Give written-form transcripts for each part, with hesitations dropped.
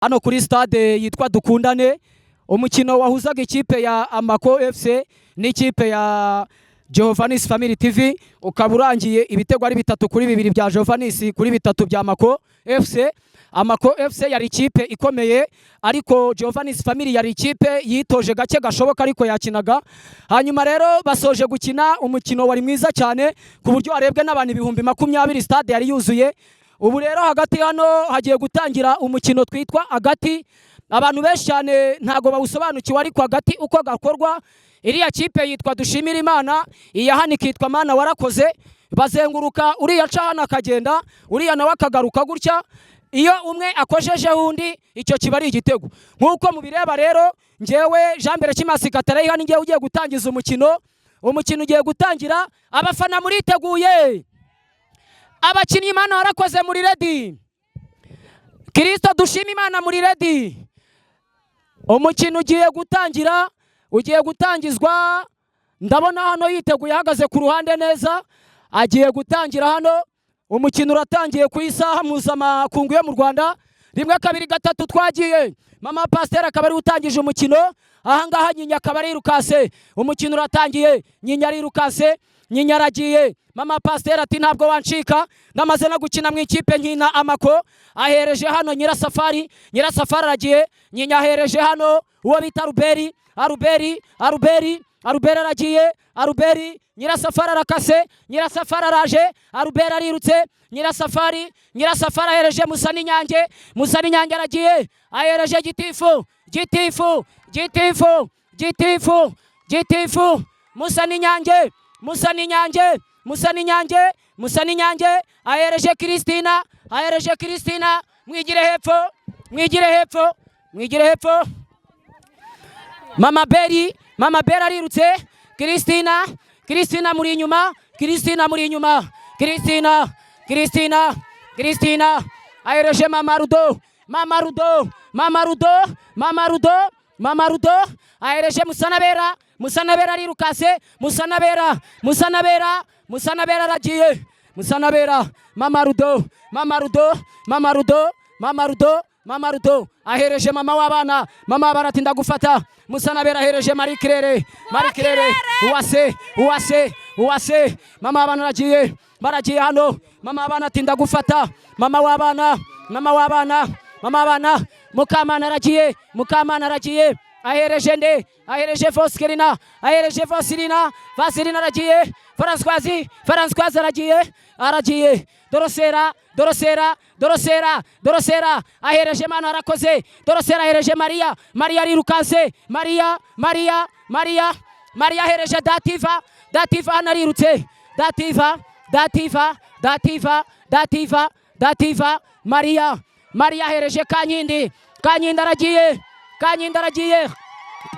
Hano kuri stade yitwa Dukundane, umukino wahuzaga ikipe ya Amako FC n'ikipe ya Jehovanis Family TV ukaba urangiye ibitego ari 3-2 bya Jehovanis kuri 3 bya Amako FC. Amako FC yari ikipe ikomeye, ariko Jehovanis Family yari ikipe yitoje gake gashoboka, ariko yakinaga. Hanyuma rero basoje gukina, umukino wari mwiza cyane ku buryo warebwe n'abantu 20,000, stade yari yuzuye. Ubu rero hagati hano hagiye gutangira umukino twitwa agati. Abantu benshi cyane ntago bawusobanukiwe, ariko agati uko gakorwa, iriya kipe yitwa Dushimira Imana, iya hano ikitwa Mana Warakoze. Bazenguruka, uriya aca hano akagenda, uriya nawe akagaruka gutya. Iyo umwe akojejeho undi, icyo kiba ari igitego nk'uko mubireba. Rero ngewe Jean Mbere Kimasi Katarayi hano, ngewe ugiye gutangiza umukino. Umukino ugiye gutangira, abafana muriteguye? Abakinnyi Imana Warakoze muri ready? Kirisito Dushima Imana muri ready? Umukino ugiye gutangira, ugiye gutangizwa. Ndabona hano yiteguye, ahagaze ku ruhande neza, agiye gutangira hano. Umukino uratangiye ku isaha mpuzamakungu yo mu Rwanda. Rimwe, kabiri, gatatu, twagiye! Mama Pasiteri akaba ariwe utangije umukino ahangaha. Nyinya akaba arirukase. Umukino uratangiye, Nyinya arirukase, Nyinya aragiye. Mama Pasiteri ati: "Ntabwo wancika, namaze no gukina mu ikipe nkina Amako." Ahereje hano Nyirasafari, Nyirasafari aragiye. Nyinya ahereje hano uwo bita Ruberi, Aruberi, Aruberi, Aruberi aragiye, Aruberi. Nyirasafari arakase, Nyirasafari araje, Aruberi arirutse. Nyirasafari, Nyirasafari ahereje Musa n'Inyange, Musa n'Inyange aragiye, ahereje Gitifu, Gitifu, Gitifu, Gitifu, Gitifu, Musa n'Inyange, Musa n'Inyange, Musa n'Inyange, Musa n'Inyange ahereje Kiristina, ahereje Kiristina. Mwigire hepfo, mwigire hepfo, mwigire hepfo. Mama Beri, Mama Beri arirutse. Kiristina, Kiristina muri inyuma, Kiristina muri inyuma, Kiristina, Kiristina, Kiristina ahereje Mama Rudo, Mama Rudo, Mama Rudo, Mama Rudo, Mama Rudo ahereje Musanabera, Musanabera arirukase, Musanabera, Musanabera, Musanabera aragiye, Musanabera, Mama Rudo, Mama Rudo, Mama Rudo, Mama Rudo, Mama Rudo ahereje mama w'abana. Mama w'abana ati: "Ndagufata." Musanabera ahereje Marie Claire, Marie Claire, Uwase, Uwase, Uwase. Mama w'abana aragiye, baragiye hano. Mama w'abana ati: "Ndagufata." Mama w'abana, mama w'abana, mama w'abana. Mukamana aragiye, Mukamana aragiye. Ahereje nde? Ahereje Foskerina, ahereje Fosilina, Vasilina aragiye. Françoise, Françoise aragiye, aragiye. Dorosera, Dorosera, Dorosera, Dorosera ahereje Mana Arakoze. Dorosera ahereje Mariya, Mariya arirukanse. Mariya, Mariya, Mariya, Mariya ahereje Dativa, Dativa hano arirutse. Dativa, Dativa, Dativa, Dativa, Dativa, Mariya, Mariya ahereje Kankindi, Kankindi aragiye, Kankindi aragiye,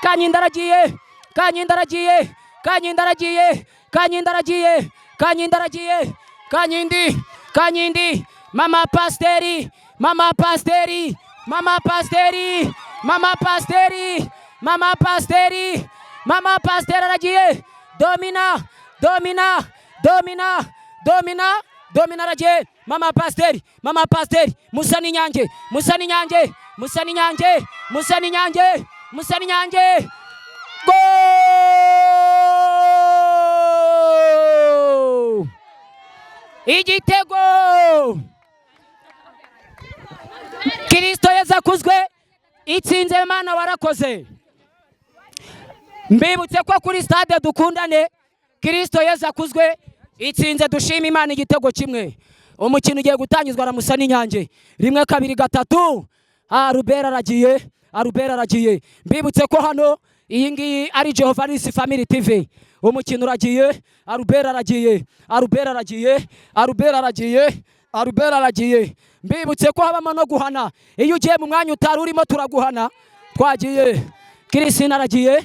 Kankindi aragiye, Kankindi aragiye, Kankindi aragiye, Kankindi aragiye, Kankindi aragiye, Kankindi, Kankindi, Mama Pasiteri, Mama Pasiteri, Mama Pasiteri, Mama Pasiteri, Mama Pasiteri, Mama Pasiteri aragiye. Domina, Domina, Domina, Domina, Domina aragiye. Mama Pasiteri, Mama Pasiteri, Musa n'Inyange, Musa n'Inyange, Musa n'Inyange, Musa n'Inyange, Musa n'Inyange. Go! Igitego! Kirisito Yezu akuzwe! Itsinze Mana Warakoze. Mbibutse ko kuri stade Dukundane, Kirisito Yezu akuzwe itsinze Dushima Imana igitego 1. Umukino ugiye gutangizwa na Musa n'Inyange. Rimwe, kabiri, gatatu. Arubera aragiye, Arubera aragiye. Mbibutse ko hano iyi ngiyi ari Jehova Nisi Family TV. Umukino uragiye, Arubera aragiye, Arubera aragiye, Arubera aragiye, Arubera aragiye. Mbibutse ko habamo no guhana. Iyo ugiye mu mwanya utari urimo, turaguhana. Twagiye! Kiristina aragiye,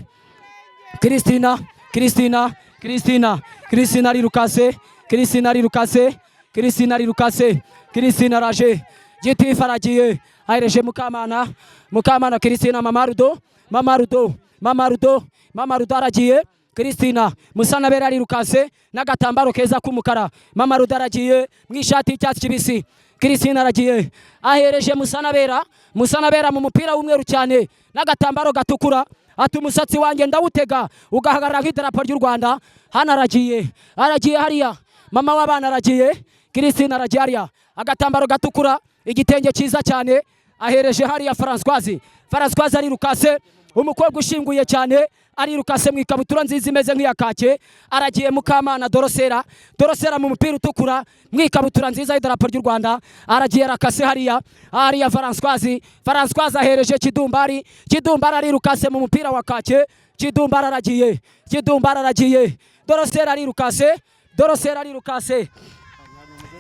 Kiristina, Kiristina, Kiristina, Kiristina arirukase, Kiristina arirukase, Kiristina arirukase, Kiristina araje. Gitifu aragiye, ahereje Mukamana, Mukamana, Kiristina, Mama Rudo, Mama Rudo, Mama Rudo, Mama Rudo aragiye. Kiristina, Musanabera arirukase n'agatambaro keza k'umukara. Mama Rudo aragiye mu ishati y'icyatsi kibisi. Christine aragiye, ahereje Musanabera. Musanabera mu mupira w'umweru cyane n'agatambaro gatukura, ati umusatsi wanjye ndawutega ugahagarara nk'idarapo ry'u Rwanda. Hano aragiye, aragiye hariya, mama w'abana aragiye. Christine aragiye hariya, agatambaro gatukura, igitenge cyiza cyane, ahereje hariya Françoise. Françoise arirukase, umukobwa ushinguye cyane, arirukase mu ikabutura nziza imeze nk'iya kake. Aragiye Mukamana Dorosera. Dorosera mu mupira utukura, mu ikabutura nziza y'idarapo ry'u Rwanda, aragiye, arakase hariya, hariya Françoise. Françoise ahereje Kidumbari. Kidumbari arirukase mu mupira wa kake. Kidumbari aragiye, Kidumbari aragiye. Dorosera arirukase, Dorosera arirukase,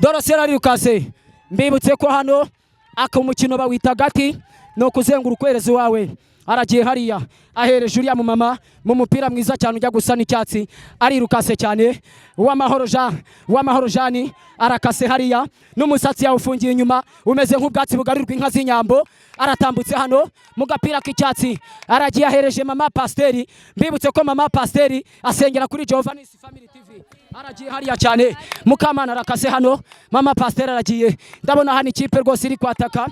Dorosera arirukase. Mbibutse ko hano aka umukino bawita gati, ni ukuzenguruka uhereza iwawe. Aragiye hariya, ahereje uriya mumama mu mupira mwiza cyane ujya gusa n'icyatsi, arirukase cyane. Uwamahoro Jean, Uwamahoro Jean arakase hariya, n'umusatsi yawufungiye inyuma umeze nk'ubwatsi bugarurirwa inka z'inyambo. Aratambutse hano mu gapira k'icyatsi, aragiye, ahereje mama pasiteri. Mbibutse ko mama pasiteri asengera kuri Jehovah Nisi Family TV. Aragiye hariya cyane, Mukamana arakase hano, mama pasiteri aragiye. Ndabona hano ikipe rwose iri kwataka,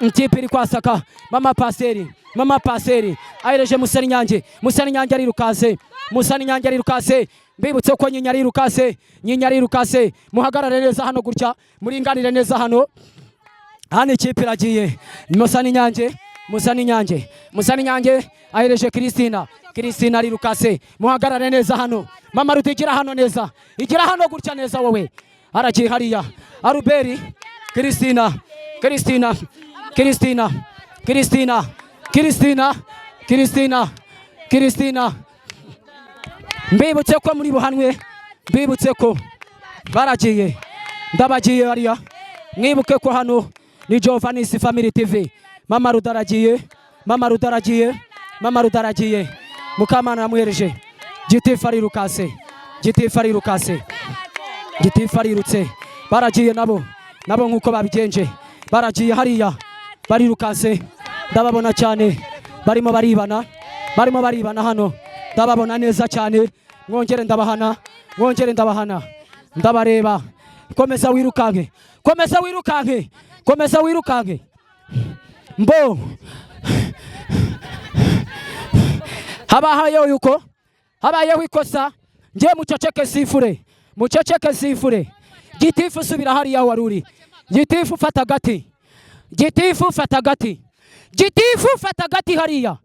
ikipe iri kwasaka. Mama pasiteri, mama pasiteri ahereje Musaninyange. Musaninyange arirukase, Musaninyange arirukase. Mbibutse ko Nyinya arirukase, Nyinya arirukase. Muhagarare neza hano gutya, muringanire neza hano. Hano ikipe iragiye. Musaninyange, Musaninyange, Musaninyange ahereje Christina. Christina arirukase. Muhagarare neza hano. Mama Ruti, igira hano neza, igira hano gutya neza wowe. Aragiye hariya Aruberi. Christina, Christina, Christina, Christina, Christina, Christina, Christina. Mbibutse ko muri buhanwe, mbibutse ko baragiye, ndabagiye hariya. Mwibuke ko hano ni Jovanis Family TV. Mama Rudaragiye, mama Rudaragiye, mama Rudaragiye. Mukamana yamuhereje gitifu, arirukase, gitifu arirukase, gitifu arirutse. Baragiye nabo, nabo nk'uko babigenje, baragiye hariya, barirukase. Ndababona cyane, barimo baribana, barimo baribana hano, ndababona neza cyane. Mwongere ndabahana, mwongere ndabahana, ndabareba. Komeza wirukanke, komeza wirukanke, komeza wirukanke. Mbo habahayeho yuko habayeho ikosa. Ngiye, muceceke sifure, muceceke sifure. Gitifu, subira hariya wari uri. Gitifu, fata agati. Gitifu, fata agati. Gitifu, fata agati hariya.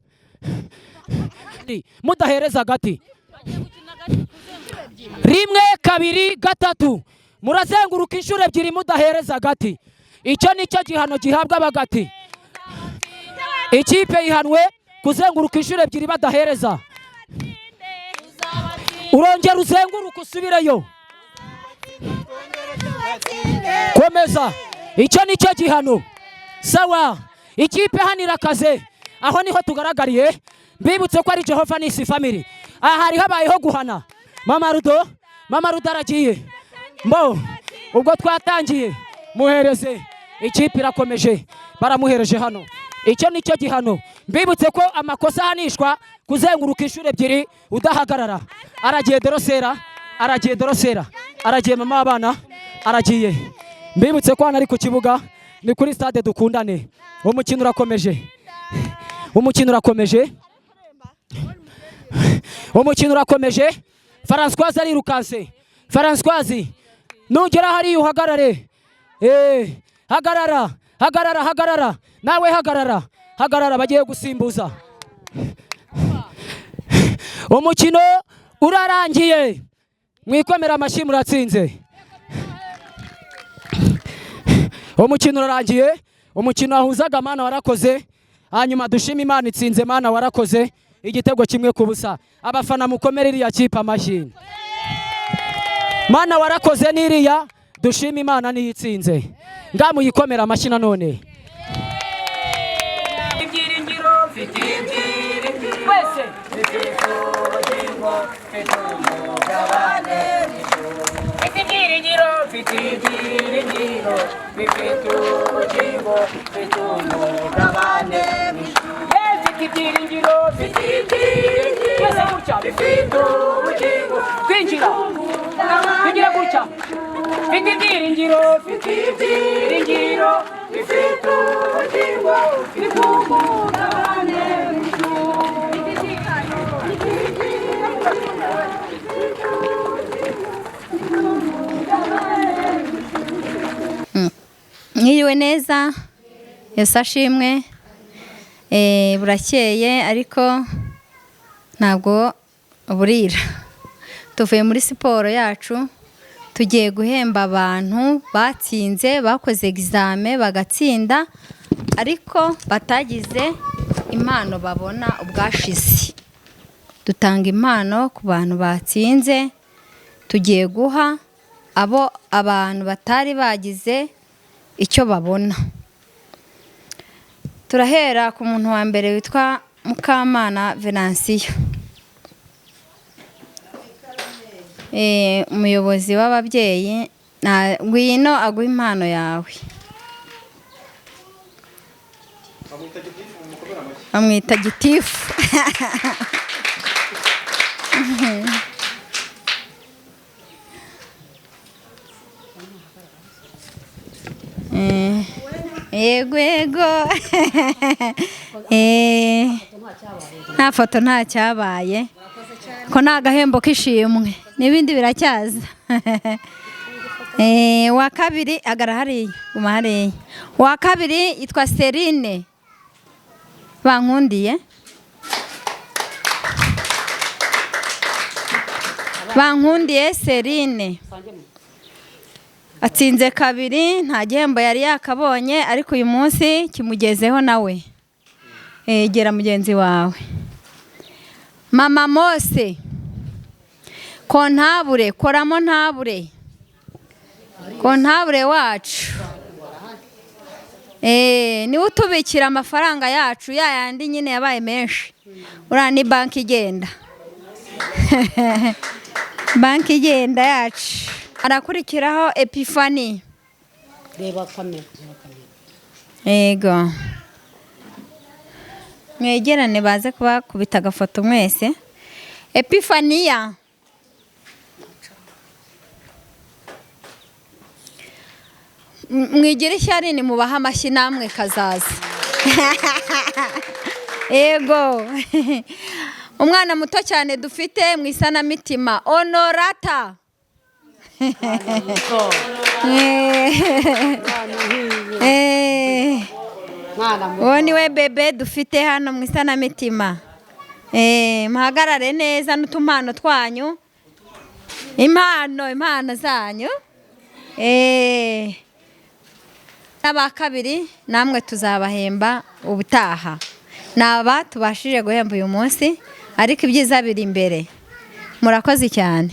Mudahereza agati, rimwe, kabiri, gatatu, murazenguruka inshuro ebyiri mudahereza agati. Icyo nicyo gihano gihabwa abagati. Ikipe yihanwe kuzenguruka inshuro ebyiri badahereza. Urongera uzenguruka usubireyo, komeza. Icyo nicyo gihano. Sawa, ikipe hano irakaze, aho niho tugaragariye. Mbibutse ko ari Jehova Nisi Family. Aha hari habayeho guhana. Mama Rudo, mama Rudo aragiye. Mbo ubwo twatangiye, muhereze. Ikipe irakomeje, baramuhereje hano. Icyo nicyo gihano. Mbibutse ko amakosa ahanishwa kuzenguruka inshuro ebyiri udahagarara. Aragiye Dorosera, aragiye Dorosera, aragiye mama w'abana aragiye. Mbibutse ko hano ari ku kibuga, ni kuri stade Dukundane. Umukino urakomeje, umukino urakomeje, umukino urakomeje. Françoise arirukanse. Françoise, nugera hariya uhagarare. Hagarara, hagarara, hagarara nawe, hagarara, hagarara. Bagiye gusimbuza. Umukino urarangiye, mwikomera amashyi, muratsinze. Umukino urarangiye, umukino wahuzaga Mana warakoze. Hanyuma dushima Imana itsinze Mana warakoze, igitego 1-0. Abafana mukomere iriya kipe amashyi. Mana warakoze n'iriya, dushima Imana niyo itsinze. Ngamuyikomera amashyi nanone. Ibyiringiro, mfite ibyiringiro twese, mfite ubugingo, mfite umugabane, mfite ibyiringiro, mfite ibyiringiro, mfite ubugingo, mfite umugabane, mfite ibyiringiro, mfite ibyiringiro twese gutya, mfite ubugingo. Twinjira tugira gutya. Mfite ibyiringiro, mfite ibyiringiro, bifite ubugingo, bifite umugabane w'ijuru. Mfite ibyiringiro, bifite ubugingo, bifite umugabane w'ijuru. Mwiriwe neza, Yesu ashimwe. Burakeye ariko ntabwo burira. Tuvuye muri siporo yacu, tugiye guhemba abantu batsinze, bakoze examen bagatsinda, ariko batagize impano babona ubwashize. Dutanga impano ku bantu batsinze, tugiye guha abo abantu batari bagize icyo babona. Turahera ku muntu wa mbere witwa Mukamana Venansiyo, umuyobozi w'ababyeyi. Ngwino aguhe impano yawe. Bamwita gitifu. Yego yego. Nta foto nta cyabaye, ko nta gahembo k'ishimwe n'ibindi biracyaza. Wa kabiri agara hariya, guma hariya. Wa kabiri yitwa Serine Bankundiye. Bankundiye Serine atsinze kabiri, nta gihembo yari yakabonye, ariko uyu munsi kimugezeho nawe. Gera mugenzi wawe. Mama Mose kontabure, koramo ntabure, kontabure wacu. Niwe utubikira amafaranga yacu, ya yandi nyine yabaye menshi. Uriya ni banki igenda. Banki igenda yacu. Arakurikiraho Epifani. Reba kamera. Yego. Mwegerane baze kubakubita agafoto mwese. Epifaniya. Mwigire ishyari ni mubaha amashyi namwe kazaza. Yego. Umwana muto cyane dufite mu isanamitima, Honorata. Uwo ni we bebe dufite hano mu isanamitima. Muhagarare neza n'utumpano twanyu, impano zanyu. N'aba kabiri namwe tuzabahemba ubutaha. Naba tubashije guhemba uyu munsi, ariko ibyiza biri imbere. Murakoze cyane.